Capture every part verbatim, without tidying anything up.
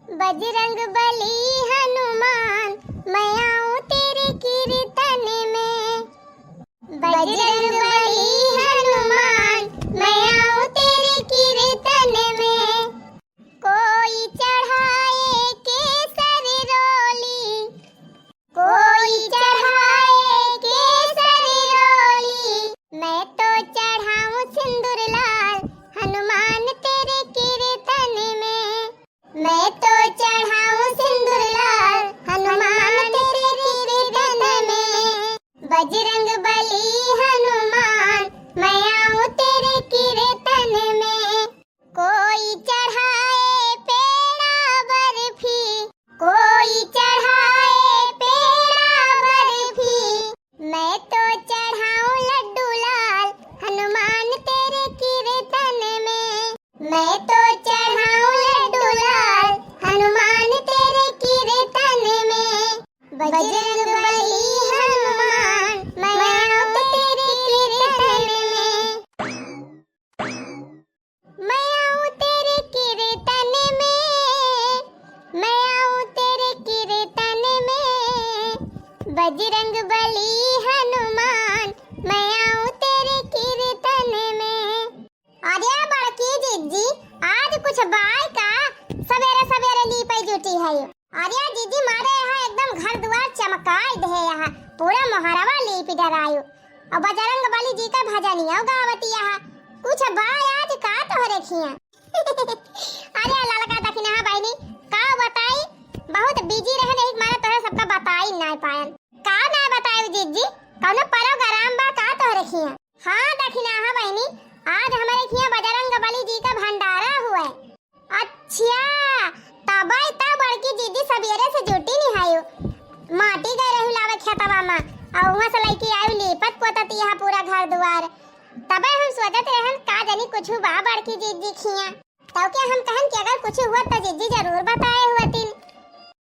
बजरंग बली हनुमान, मैं आऊं तेरे कीर्तन में। बजरंग बली हनुमान, मैं आऊं तेरे कीर्तन में। कोई चढ़ाए केसर रोली, कोई चढ़ाए केसर रोली, मैं तो चढ़ाऊं सिंदूर लाल हनुमान तेरे कीर्तन में। मैं तो चढ़ाऊं सिंदूर लाल हनुमान तेरे कीर्तन में। बजरंग बली हनुमान, मैं आऊं तेरे कीर्तन में। कोई चढ़ाए पेड़ा बर्फी, कोई चढ़ाए पेड़ा बर्फी, मैं तो चढ़ाऊं लड्डू लाल हनुमान तेरे कीर्तन में। मैं तो चढ़ाऊं लड्डू लाल हनुमान तेरे कीर्तन में। बजरंग बली हनुमान, मैं आऊं तेरे कीर्तन में। मैं आऊं तेरे कीर्तन में, मैं आऊं तेरे कीर्तन में। बजरंग बली हनुमान, मैं आऊं तेरे कीर्तन में। अरे बड़की जिज्जी, आज कुछ बाय का? सबेरे सबेरे लीपे जुटी है। अरे जिज्जी, मारे यहाँ एकदम घर दुआर चमकाई दे यहाँ, पूरा मोहरवा लीप डरायो। और बजरंग बली जी का भजनिया गावती यहाँ, कुछ बाय आज का तोहरे खिया? अरे ललका दखिनहा बहिनी, का बताई, बहुत busy रहे, नहीं मारे तोहरे सबका बताई ना पायन। का ना बताई जिज्जी, कौनो program बा का तोहरे खिया? हाँ दखिनहा बहिनी, आज हमरे खिया बजरंग बली जी का भंडारा हुए। अच्छा, तबे त बड़की जिज्जी सबेरे से जुटी निहायो। माटी गए रहू लावे खेतवा मा, और वहाँ से लइके आयु लीपत पोतत यहाँ पूरा घर दुआर। तबे हम सोचत रहन का जानी कुछ बा बड़की जिज्जी खिया। तब के हम कहन कि अगर कुछ हुआ तो जिज्जी जरूर बताए हुआ तिन।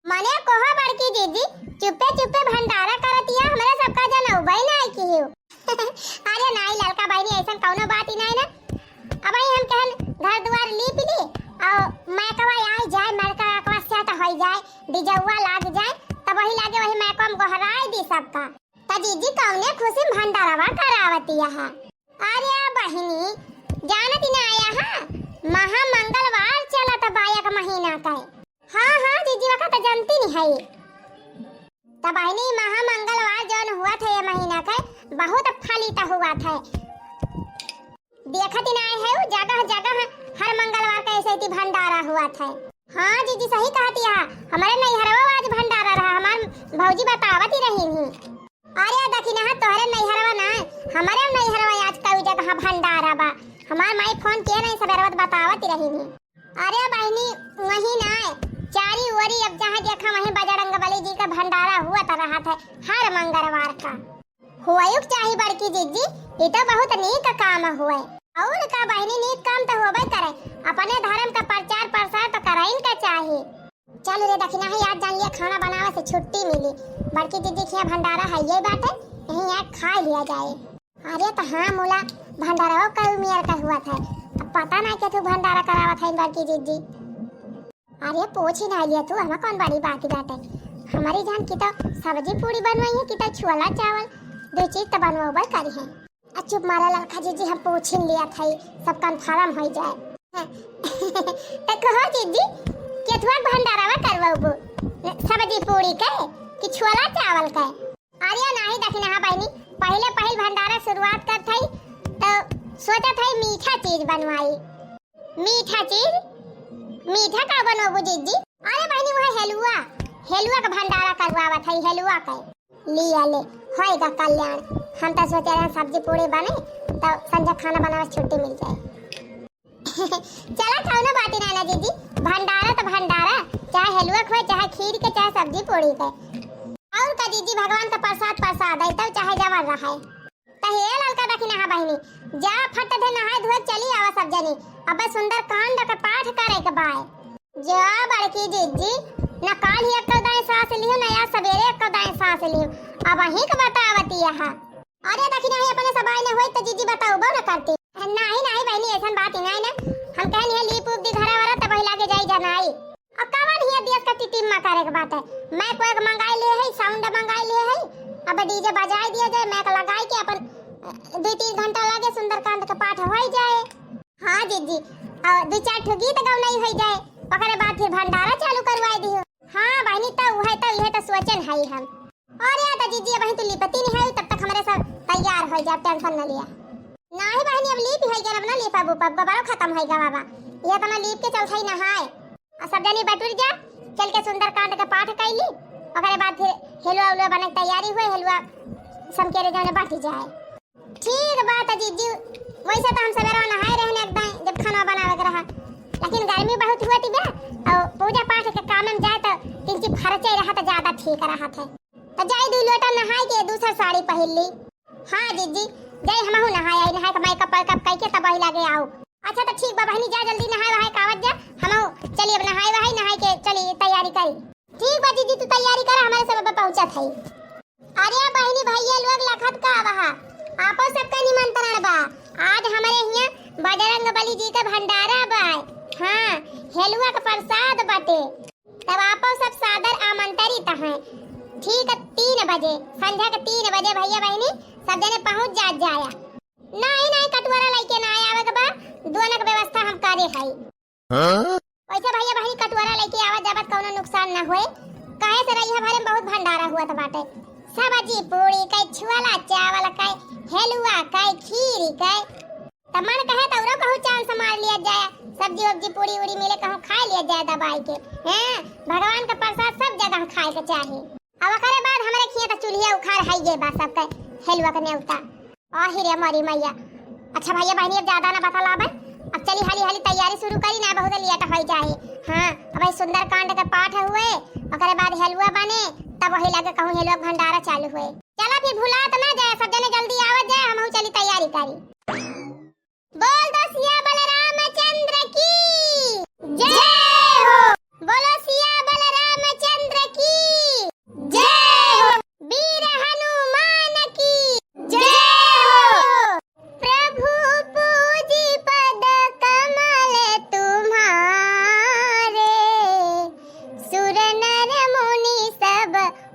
मने कोहा बड़की जिज्जी, चुप्पे चुप्पे भंडारा करतिया, हमरे सबका जनउबे नाई किहियो। अरे नाई ललका बहिनी, ऐसन कौनो बात ही नाई ना। अब ही हम कहन घर दुआर लीप ली, और मैकवा आई जाए, मैकवा से तो होई जाए, डिजउआ लाग जाए, तब वही लागे वही मैकवा में गोहराई दी सबका। त जिज्जी कौने खुशी में भंडारवा करावतिया है? अरे बहिनी, जानत ही ना आया है, महामंगलवार चलत बा एक महीना का। हाँ हाँ जिज्जी, वका तो जानती नहीं है। त बहिनी, महामंगलवार जौन हुआ था ये महीना का, बहुत फलित हुआ था। देखत ही ना आए है, जगह जगह हर मंगलवार का ऐसे ही भंडारा हुआ था। हाँ जिज्जी, सही कहतिया, हमारे नैहरवा आज भंडारा रहा, हमार भौजी बतावत ही रही थी। अरे दखिनहा, तोहरे नैहरवा ना, हमरे नैहरवा आज कई जगह भंडारा बा। हमार माई फोन किए नहीं, सबेरवा त बतावत ही रही नी। अरे बहिनी, वही ना, चारी ओरी अब जहाँ देखा वहीं बजरंग बली जी का भंडारा हुआ त रहा था हर मंगलवार का। हुआ चाही बड़की जिज्जी, ये तो बहुत नीक काम हुए। और का बहिनी, नीक काम तो होबे करे, अपने धर्म का प्रचार प्रसार तो कराइन का चाही। चल रे दखिनहा, आज जान लिया खाना बनावे से छुट्टी मिली। बड़की दीदी के यहाँ भंडारा है ये बाटे, यहीं आके खा लिया जाए। अरे त हाँ मुला, भंडारा कई उमियर का हुआ था, अब पता ना के तू भंडारा करावत है बड़की दीदी। अरे पूछ ही ना लिया तू, हमें कौन बड़ी बात बाटे। हमारी जान की तो सब्जी पूड़ी बनवाई है, कि तो छोला चावल, दो चीज तो बनवाबे करी है। आ चुप मारा ललका जीजी, हम पूछिन लिया था, सब confirm हो जाए। त कहो जीजी, केथुआ के भंडारवा करवाबू, सब्जी पूड़ी के कि छोला चावल के? अरे नाही दखिनहा बहिनी, पहिले पहिल भंडारा शुरुआत करत हई, त सोचत हई मीठा चीज बनवाई। मीठा चीज? मीठा का बनवाबू जीजी? अरे बहिनी, वह हेलुआ, हेलुआ के भंडारा करवावत हई, हेलुआ के। लिया ले, होएगा कल्याण। हम तो सोचे रहे सब्जी पूड़ी बने, तो संझा खाना बनावे से छुट्टी मिल जाए। चला, कौनो बात ना ना जीजी, भंडारा तो भंडारा, चाहे हलवा के होए, चाहे खीर के, चाहे सब्जी पूड़ी के। और का जीजी, भगवान का प्रसाद, प्रसाद है, तब चाहे जवन रहे। त हे ललका दखिनहा बहिनी, जा फट दे नहाए धोए चली आवा सब जनी, अबे सुंदरकांड के पाठ करे के बाय। जा बड़की जीजी, न काल ही एक्को दाई सांस लियो, न आज सवेरे एक्को दाई सांस लियो, अब अहीं के बतावती यहाँ। अरे दखिनहा अपने सबाई न होई त जीजी बताउबो न करती। नाही नाही बहिनी, ऐसन बात ही नाही ना, हम कहनी है लीप उप दी घरा वरा तब वही लागे जाई जनाई। अब कवन ही टीम में करे के बात है। माइक वाइक मंगाई ले है, साउंड मंगाई ले है, अब डीजे बजाई दिया जाए, माइक लगाई के अपन, अ, दुई तीन घंटा लागे, सुंदरकांड के पाठ होई जाए। हाँ जीजी, और दुई चार ठो गीत गवनाई होई जाए, ओकरे बाद फिर भंडारा चालू करवाई दियो। हाँ बहिनी, तो उहे तो, इहे तो सोचन है हम। अरे तो जीजी, अबहीं तू लिपती नहीं है, तब तक हमरे सब तैयार हो जाए, टेंशन न लिया। नाही बहिनी, अब लीप है गया, अब ना लीपब उपब, गोबरो खत्म है गवा बा। ये तो ना लीप के चलते ही नहाए। आ सब जनी बटुर जा, चल के सुंदरकांड के पाठ कैली, ओकरे बाद फिर हेलुआ उलुआ बने के तैयारी हुए, हेलुआ समकेरे जौने बांटी जाए। ठीक बात है जीजी, वैसे तो हम सवेरा नहाए रहने एकदम जब खाना बनावे के रहा, लेकिन गर्मी बहुत हुआ थी बे, और पूजा पाठ के काम में जाए तो तीन चीज फरचे रहा तो ज्यादा ठीक रहा थे। तो जाई दुई लोटा नहाए के दूसर साड़ी पहिर ली। हाँ जीजी, जाई हमहू नहाए आई, नहाए के मेकअप वेकअप कई के तब वही लागे आओ। अच्छा तो ठीक बा बहिनी, जा जल्दी नहाए वहाए के आवत जा, हमहू चली अब नहाए वहाए, नहाए के चली तैयारी करी। ठीक बा जीजी, तू तैयारी कर, हमारे सब अब पहुँचत है। अरे बहिनी भैया लोग लखत का बहा, आपो सबका निमंत्रण बा। आज हमारे हियाँ बजरंग बली जी का भंडारा बा। हाँ, हेलुआ का प्रसाद बाटे। तब आपो सब सादर आमंत्रित हैं। ठीक तीन बजे, संझा के तीन बजे भैया बहिनी सब जने पहुँच जात जाया। नहीं, नहीं, कटोरा लइके ना आवे के बा, दोनों के व्यवस्था हम करे हई। हाँ? वैसे भैया बहिनी कटोरा लइके आवत जावत कौनो नुकसान ना होए, काहे से रहिया भरे में बहुत भंडारा हुआ त बाटे। सब्जी पूरी कई, छुआला चावल कई, हेलुआ कई, खीरी कई, त मन कहे त औरो कहूँ चांस मार लिया जाए, सब्जी वब्जी पूरी उरी मिले कहूँ खा लिया जाए दबाई के। हैं, भगवान का प्रसाद सब जगह खाए के चाही। अब ओकरे बाद हमरे खिया त चूल्हिया उखाड़ हइये बा सबके हेलुआ के नेवता। आहि रे मोरी मैया। अच्छा भैया बहिनी अब ज्यादा ना बतलावे, अब चली हाली हाली तैयारी शुरू करी ना, बहुत लेट हो जाए। हाँ, अब ई सुंदरकांड के पाठ हुए, ओकरे बाद हेलुआ बने, तब वही लगे कहूँ हेलुआ के भंडारा चालू हुए। चला फिर भुलात ना जाए, सब जने जल्दी आवत जाए, हमहू चली तैयारी करी। बोल दो सिया बलरामचंद्र की जय हो। बोलो सिया बलरामचंद्र की जय हो। वीर हनुमान की जय हो। प्रभु पूजी पद कमल तुम्हारे, सुर नर मुनि सब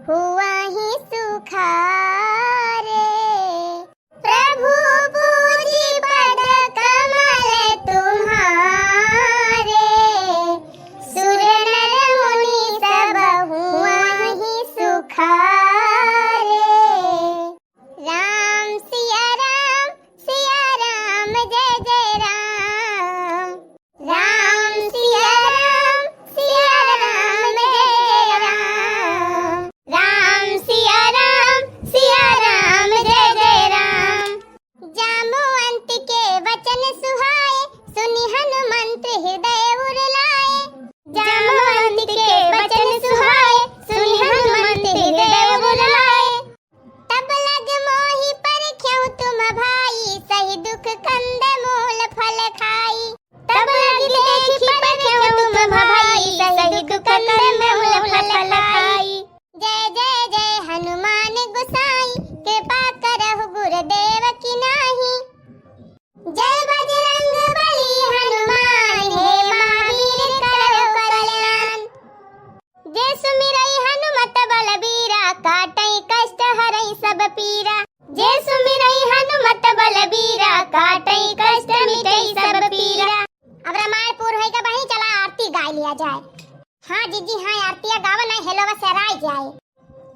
हुआ ही सुखारे। प्रभु पूजी पद कमल तुम्हारे, सुर नर मुनि सब हुआ ही सुखारे। राम सिया राम, सिया राम जय जय राम। राम सिया राम, सिया राम जय जय राम। राम सिया राम, सिया राम जय जय राम। जामवंत के वचन सुहाए, सुनि हनुमंत हृदय उर लाए। जामवंत के वचन सुहाए, सुनि हनुमंत हृदय उर लाए। तब लग मोहि परख्यउ तुम भाई, सहि दुख कंदमूल फल खाई। तब लग देखि परख्यउ तुम भाई, सहि दुख कंदमूल फल खाई। जय जय जय हनुमान गुसाई, कृपा करहु गुरुदेव की नाही। जय बजरंग बली हनुमान, हे महावीर करहु कल्याण। जे सुमिरई हनुमत बलबीरा, काटई कष्ट हरई सब पीरा। जे सुमिरई हनुमत बलबीरा, काटई कष्ट मिटई सब पीरा। अब रामायण पूर होई गा बहिनी, चला आरती गाय लिया जाए। हाँ जीजी हाँ, आरतिया गावा ना, हेलवा सेराई जाए।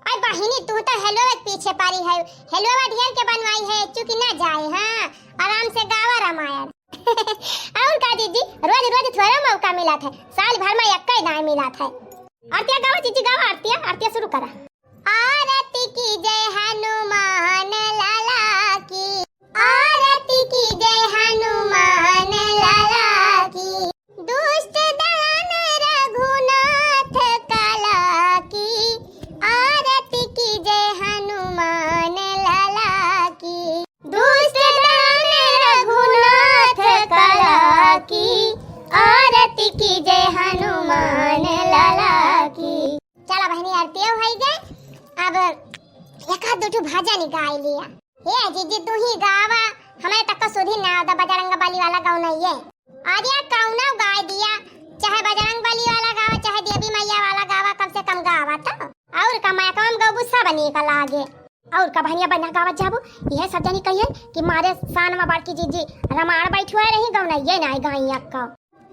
अरे बहिनी, तू तो हेलवा के पीछे परी है, हेलवा ढेर के बनवाई है, चुकी ना जाए। हाँ, आराम से गावा रामायण। और का जीजी, रोज रोज थोड़ा मौका मिलत है, साल भर में एक्के दाए मिलत है। आरतिया गावा जीजी, गावा आरतिया, आरतिया शुरू करा। आरती की जय हनुमान लाला की, आरती की जय हनुमान लाला की। दुष्ट दलन रघुनाथ काला की, आरती की जय हनुमान लाला की। दुष्ट दलन रघुनाथ काला की, आरती की जय हनुमान लाला की। चला बहिनी, आरती होई गए, अब एक आध दो ठो भजन गाय लिया। हे जीजी, तू ही गावा, हमें तक सुधी ना आवता बजरंग बली वाला गाउन है ये। अरे कौनो गाय दिया, चाहे बजरंग बली वाला गावा, चाहे देवी मैया वाला गावा, नीक लागे। और का बहनिया, बढ़िया गावत जाबू। यह सब जनी कहिए कि मारे शान में बड़की जीजी रामायण बैठुआ रही, गौनइये नाई गाई अक्का।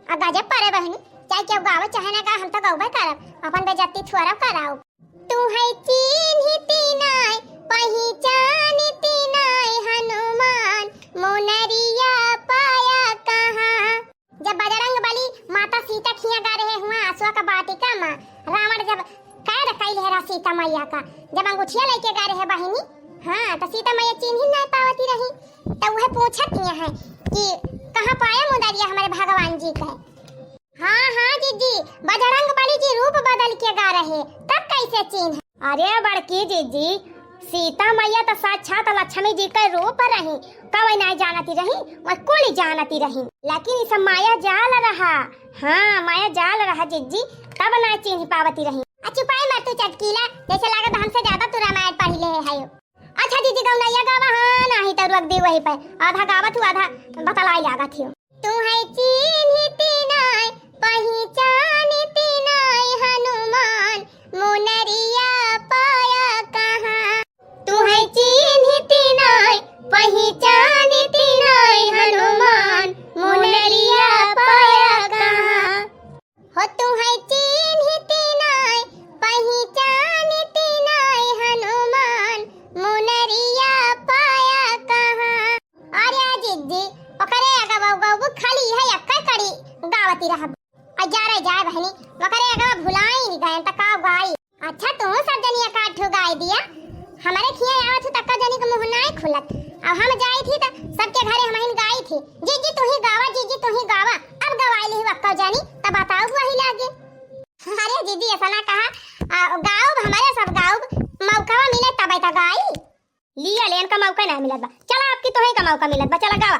आ गजब परे बहनी, चाहे केहू गावे चाहे ना गावे, हम तो गौबे करब, अपन बेइज्जती थोड़ा कराओ। तुहै चीन्हित नाय, पहिचानित नाय हनुमान, मुनरिया पाया कहाँ। जब बजरंग बली माता सीता खिया गा रहे हुआ आसुआ का बाटिका मा, रावण जब कैद कैले रहा सीता मैया का, जब अंगूठिया लेके गा रहे बहिनी, हाँ, तो सीता मैया चीन्हित नाय पावती रही, तो वह पूछत हिया है कि कहाँ पाया मुनरिया हमारे भगवान जी के। हाँ, हाँ जीजी, बजरंग बली जी रूप बदल के गा रहे, तब कैसे चीन्ह? अरे बड़की जीजी, सीता मैया तो साक्षात लक्ष्मी जी के रूप रही, कवई नाई जानती रही, वह कुल जानती रही, लेकिन ई सब माया जाल रहा। हाँ, माया जाल रहा जीजी, तब ना चीन्ह पावती रही। आ चुपाई मर तू चटकीला, जैसे लागत हमसे ज्यादा तू रामायण पढ़ ले है। अच्छा जीजी, गौनैया गावा, हाँ, नाही तो रुक दी वही पे, आधा गावत हूँ, आधा बतलाई लागत हूँ। तुहै चीन्हित नाय, पहिचानित नाय हनुमान, मुनरिया पाया कहाँ। तुहै चीन्हित नाय, पहिचानित नाय हनुमान, मुनरिया पाया कहाँ। हो तुहै चीन्हित नाय, पहिचानित नाय हनुमान, मुनरिया पाया कहाँ। अरे जीजी, ओकरे आगे बहू गौबू खाली है अक्का कड़ी गावती रहब। आ जा रे जा बहनी, ओकरे आगे भुलाई नहीं गए त का गाई। अच्छा तू सब जनी एकाध ठो गाय दिया, हमारे खिया आवत हूँ तक्का जनी के मुँह नाय खुलत। अब हम जाई थी त सबके घरे हमहिन गाई थी, जीजी तू ही गावा, जीजी तू ही गावा। अब गवाई ली अक्का जनी, तब बताओ वही लागे। अरे जीजी ऐसा ना कहा, आ, गाउब हमारे सब गाउब, मौका मिले तब तो गाई। लिया लेन का मौका ना मिलत बा, चला आपकी तोहे का मौका मिलत बा, चला गावा।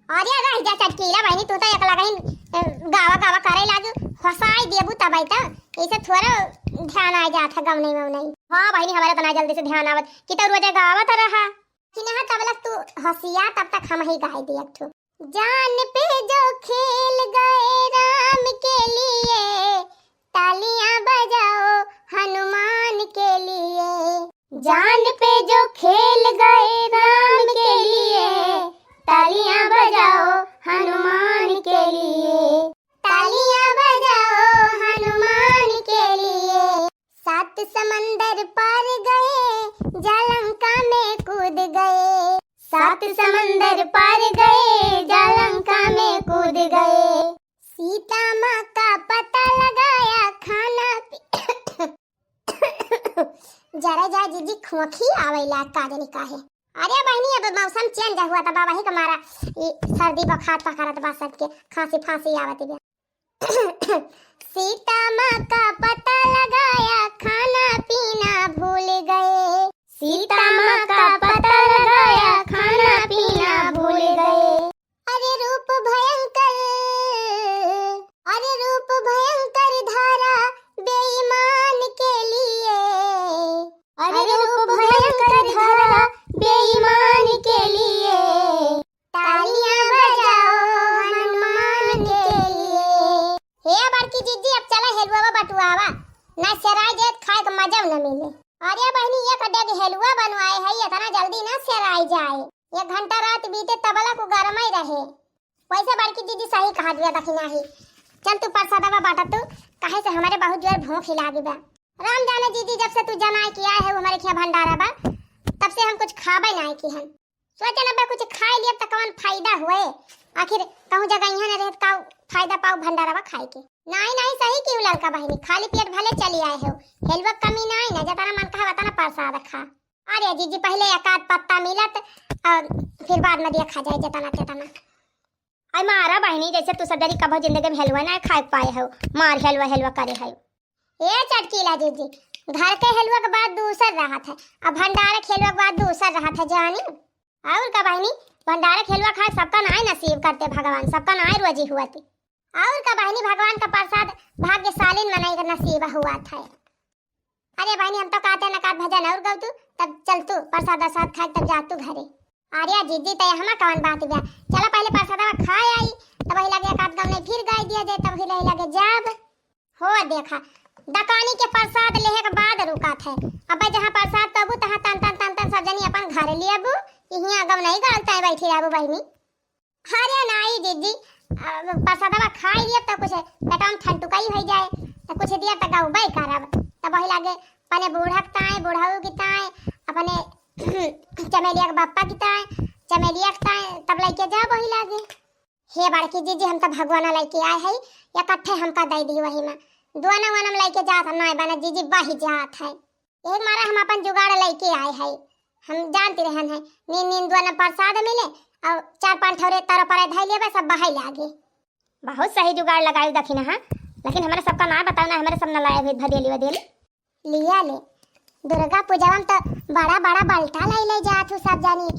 अरे रह जा चटकीला बहनी, तू तो एक लगइन, ए, गावा गावा करे लागू, हंसाई देबू तब तो, ऐसे थोड़ा ध्यान आ जात है गवनई मौनई। हाँ बहनी, हमारे इतना जल्दी से ध्यान आवत कि तो रोजे गावत रहा। कि ना तब लग तू हंसिया, तब तक हम ही गाई दिया एक ठो। जान पे जो खेल गए राम के लिए, तालियां बजाओ हनुमान के लिए। जान पे जो खेल गए राम के लिए, तालियां बजाओ हनुमान के लिए। तालियां बजाओ हनुमान के लिए। सात समंदर पार गए, जा लंका में कूद गए। सात समंदर पार गए, जा लंका में कूद गए। सीता माँ का पता लगाया, खाना पी-, जरा जा जीजी, खोखी आवेला का जनी काहे। अरे बहनी, अब मौसम change हुआ त बा, वही के मारा ई सर्दी बुखार पकड़त बा सबके, खांसी फांसी आवत बा। सीता माँ का पता लगाया, खाना पीना भूल गए। सीता माँ का पता लगाया, खाना पीना भूल गए। अरे रूप भयंकर, अरे रूप भयंकर धारा बेईमान के लिए। अरे रूप भयंकर धारा बेईमान के लिए। तालियां बजाओ हनुमान के लिए। हे बड़की जीजी, अब चला हेलुआ बटुआवा, ना सेराई जाए त खाए के मजा न मिले। अरे बहनी, एक डेग हेलुआ बनवाए है, इतना जल्दी ना सेराई जाए। एक घंटा रात बीते तबला को गरम ही रहे। वैसे बड़की जीजी सही कहा दिया दखिना ही। चल तू प्रसादवा बांटा तू, काहे से हमारे बहुत जोर भूख ही लागी बा। राम जाने जीजी, जब से तू जनाए के आए है वो हमारे खिया भंडारा बा, तब से हम कुछ खाबे नाई की हन। सोचे न बे कुछ खाए लिए त कवन फायदा हुए, आखिर कहूँ जगह यहाँ न रहे त का फायदा पाऊ भंडारा बा खाए के। नाई नाई, सही की लड़का बहनी, खाली पेट भले चली आए हो, हेलवा कमी नाई ना, जतना मन कहा वतना प्रसाद खा। अरे जीजी, पहले एक आध पत्ता मिलत और फिर बाद में देखा जाए जतना तेतना। आई मारा बहनी, जैसे तू सब जनी कभो जिंदगी में हेलवा ना खाए पाए हो, मार हेलवा हेलवा करे है। ए चटकीला जीजी, घर के हेलवा के बात दूसर रहत है, अब भंडारा के हेलवा के बात दूसर रहत है जानी। और का बहनी, भंडारा के हेलवा खाए सबका नाय नसीब करते भगवान, सबका नाय रोजी हुआ थी। और का बहनी, भगवान का प्रसाद भाग्यशालीन मनई का नसीब हुआ था। अरे बहनी, हम तो कहते न का भजन और गौ तू, तब चल तू प्रसाद अरसाद खाए तब जा तू घरे। अरे जीजी, तय हमा कौन बात बा, चला पहले प्रसादवा खाए आई, तब वही लगे एक आध गौ नहीं फिर गाय दिया जाए, तब वही लगे जाब। हो देखा, दकानी के प्रसाद लेहे के बाद रुकत है। अबे जहाँ प्रसाद पबू, तहाँ तन तन तन तन सब जनी अपन घर लेबू, इहाँ गवनई गालताए बैठी रहबू बहिनी। अरे नाई जिज्जी, अब प्रसादवा खाई लिया तो कुछ पेटवा में ठंडुकाई होइ जाए, तो कुछ दिया तो गौबे करब। तब वही लागे अपने बूढ़ा के ताए, बूढ़ऊ के ताए, अपने चमेलिया के बप्पा के ताए, चमेलिया के ताए, तब लइके जा वही लागे। हे बड़की जिज्जी, हम तो भगवाना लइके आए हई, इकट्ठे हमका दइ दी वही में, दुआना वनम लइके जात हम नाई बना जिज्जी, बही जात है। यही मारे हम अपन जुगाड़ लइके आए हई। हम जानती रहन है, नीन नीन दुआना प्रसाद मिले और चार पांच ठौरे तर पर धइ लेबे, सब बहइ लागे। बहुत सही जुगाड़ लगाई दखिन, हाँ, लेकिन हमरे सबका ना बताओ ना, हमरे सब न लाए हुए भदेली वदेली। लिया ले, दुर्गा पूजा में तो बड़ा बड़ा बल्टा लइ लइ जात हूँ सब जानी,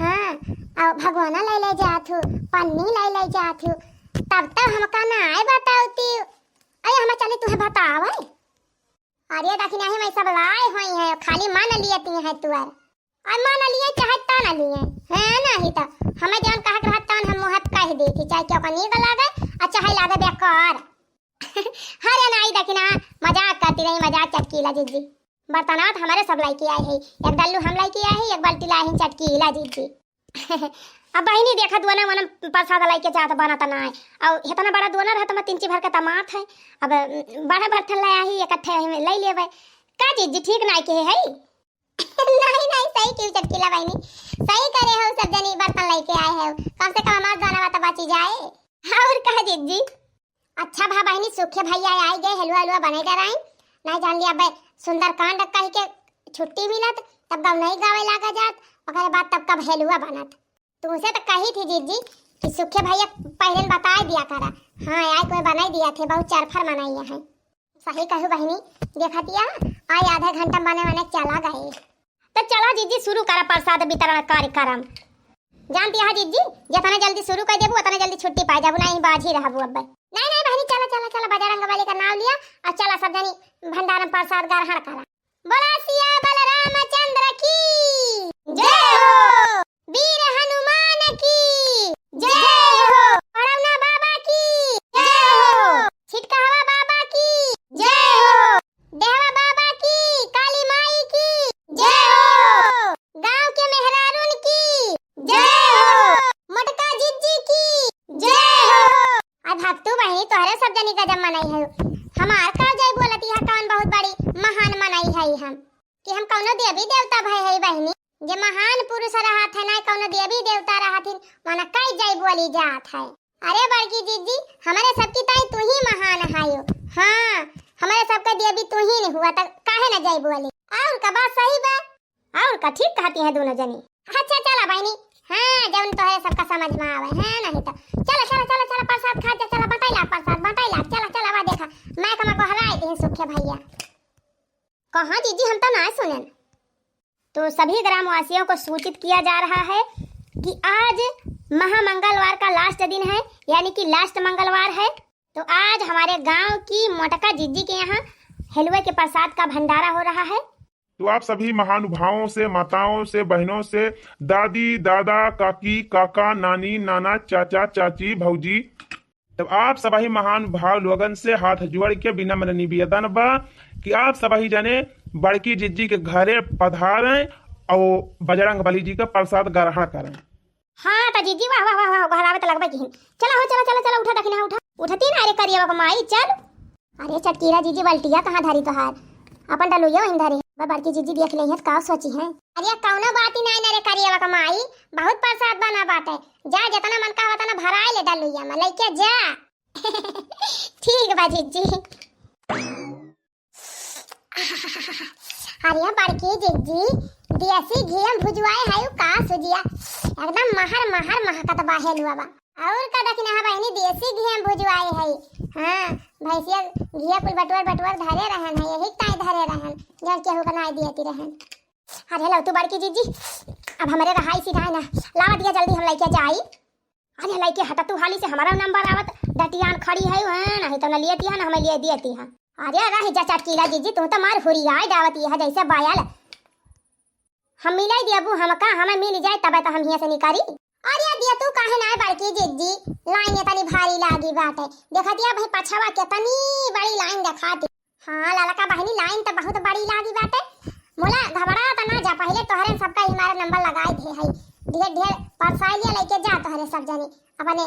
हाँ, और भगवाना लइ लइ जात हूँ, पन्नी लइ लइ जात हूँ, तब तो हमका ना आए बतावती। अरे हम चली तुहे बतावे। अरे दखिन, यही में सब लाए हुई हैं, खाली मान लिए ती हैं तुअर। और मान लिए चाहे ता ना लिए, हैं नहीं तो हमें जौन कहे के रहत तौन हम मुँह कह देती, चाहे क्यों का नीक लागे और चाहे लागे बेकार। अरे नाई दखिन, मजाक करती रही, मजाक चटकीला जिज्जी। बर्तनात हमरे सब लइके आए है, एक डल्लू हम लइके आए है, एक बाल्टी लाए हैं चटकीला जिज्जी। अब बहिनी देखा दुआना वनम प्रसाद लइके जात बनत ना है, और इतना बड़ा दुआना रहत में तिनची भर के तमात है। अब बड़ा बर्तन ले आई, इकट्ठे हम लइ लेबे। का जिज्जी ठीक नाई के है? नहीं, नहीं, सही क्यों चटकीला बहिनी, सही करे हो, सब जनी बर्तन लइके आए हो, कम से कम हमार दुआना तो बची जाए। और का जिज्जी? अच्छा भा बहिनी, सुखे भैया आइ गए, हलवा हलवा बने डराइन, नहीं जान लिया अबे सुंदरकांड कह के छुट्टी मिलत, तब गवनई गावे लागा जात, ओकरे बाद तब कब हलवा बनत। तुमसे तो कही थी जिज्जी कि सुखे भैया पहले बताए दिया करा। हाँ, आए कोई बनाई दिया थे, बहुत चरफर मनाई है। सही कहू बहिनी, देखा दिया, आए आधा घंटा बने बने चला गए। तो चला जिज्जी, शुरू करा प्रसाद वितरण कार्यक्रम। जानती है जिज्जी, जितना जल्दी शुरू कर देबू, उतना जल्दी छुट्टी पा जाबू, नहीं बाझी रहबू अब। नहीं, नहीं बहिनी, चला, चला, चला, बजरंग बली का नाम लिया और चला सब जनी भंडारम प्रसाद ग्रहण करा। बोला सिया बलराम चंद्र की जय हो, वीर हनुमान की जय हो, पड़ौना बाबा की जय हो, छिटकहवा बाबा की जय हो, देहवा बाबा की, काली माई की जय हो, गाँव के मेहरारून की जय हो, मोटका जिज्जी की जय हो। अब भक्तू बहिनी तोहरे सब जनी गजब मनई है, हमार का जय बोलती है, कौन बहुत बड़ी महान मनई है हम, कि हम कौनो देवी देवता भय है बहिनी, जे महान पुरुष रहत है ना, कौनो देवी देवता रहत हिन, वना कई जय बोली जात है। अरे बड़की जिज्जी, हमरे सबकी ताई तू ही महान हायो। हाँ, हमरे सबका देवी तू ही नहीं हुआ, त काहे न जय बोली? और का बात सही बा? और का ठीक कहती हैं दोनों जनी। अच्छा चला बहिनी, हाँ, जौन तोहरे सबका समझ में आवे, हाँ, नहीं तो चला, चला, चला, चला, प्रसाद खा जा, चला, बटैला प्रसाद, बटैला, चला, चला, वह देखा, मैं कमा को हराए दी सुखे भैया। कहाँ जिज्जी, हम तो ना सुनेन। तो सभी ग्रामवासियों को सूचित किया जा रहा है कि आज महामंगलवार का लास्ट दिन है, यानी कि लास्ट मंगलवार है। तो आज हमारे गांव की मोटका जिज्जी के यहाँ हलवे के प्रसाद का भंडारा हो रहा है। तो आप सभी महानुभावों से, माताओं से, बहनों से, दादी, दादा, काकी, काका, नानी, नाना, चाचा, चाची, भौजी, तब आप सबही महानुभाव लोगन से हाथ जोड़ के विनम्र निवेदन बा कि आप सबही जने बड़की जिज्जी के घरे पधारें और बजरंग बली जी का प्रसाद ग्रहण करें। हाँ, त जिज्जी, वाह, वाह, वाह, वाह, गोहरावे त लगबे किहिन। चला हो, चला, चला, चला, उठा दखिना, उठा। उठती ना रे करियवा के माई, चल। अरे चटकीला जिज्जी, बल्टिया कहाँ धरी तोहार? अपन डलुइया वहीं धरी। बा बड़की जिज्जी देख लेही त का सोची हैं? अरे कौनो बात ही नाई ना रे करियवा के माई, बहुत प्रसाद बना बाटे। जा, जितना मन का उतना भराए ले डलुइया में, लइके जा। ठीक बा जिज्जी। अरे बड़की जिज्जी, देसी घी में भुजवाए है का सुजिया, एकदम महर महर महकत बा हेलुआ बा। और का दखिना है बहिनी, देसी घी में भुजवाए है। हाँ, भैंसिया घी कुल बटुअर बटुअर धरे रहन है, यही ताई धरे रहन, जौन केहू बनाए दियती रहन। अरे लव तू बड़की जिज्जी, अब हमरे रहाई सिधाए ना, लावा दिया जल्दी हम लइके जाई। अरे लइके हटा तू हाली से, हमारा नंबर आवत, डटियान खड़ी है, हाँ, नहीं तो न लियती है, न हमें लिए दियती है। अरे रह जा चटकीला जिज्जी, तू तो मार हुरियाए डावती है जैसे बायल। हम मिलाई दियबू हमका, हमें मिल जाए तबे तो हम हियां से निकरी। अरे दिया तू काहे ना बड़की जिज्जी, लाइन इतनी भारी लागी बाटे। देखतिया भाई पछवा कितनी बड़ी लाइन दिखाती। हाँ ललका बहिनी, लाइन त बहुत बड़ी लागी बाटे। मोला घबरा त ना जा, पहिले तोहरे सबका ही हमारा नंबर लगाई दे है। ढेर ढेर परसाई लिया लेके जा तोहरे सब जनी अपने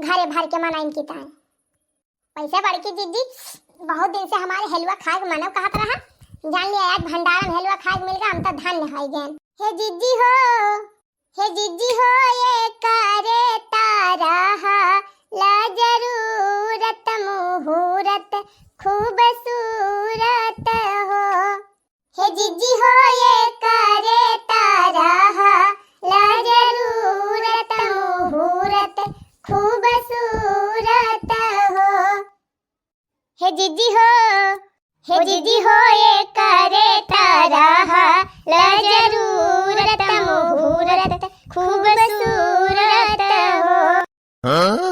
घरे भर के मनाइन की ताई। वैसे बड़की जिज्जी, बहुत दिन से हमारे हलवा खाए के मनव कहत रहा, जान लिया आज भंडारा में हलवा खाए के मिल गया, हम तो धन्य हो गए। हे जिज्जी हो, हे जिज्जी हो, ये करे तारा ला जरूरत मुहूर्त खूबसूरत हो। हे जिज्जी हो, ये करे तारा ला जरूरत मुहूर्त खूबसूरत हो। हे जिज्जी हो, हे जिज्जी हो, ये करे तारा ला जरूरत मुहूर्त खूबसूरत हो। हाँ?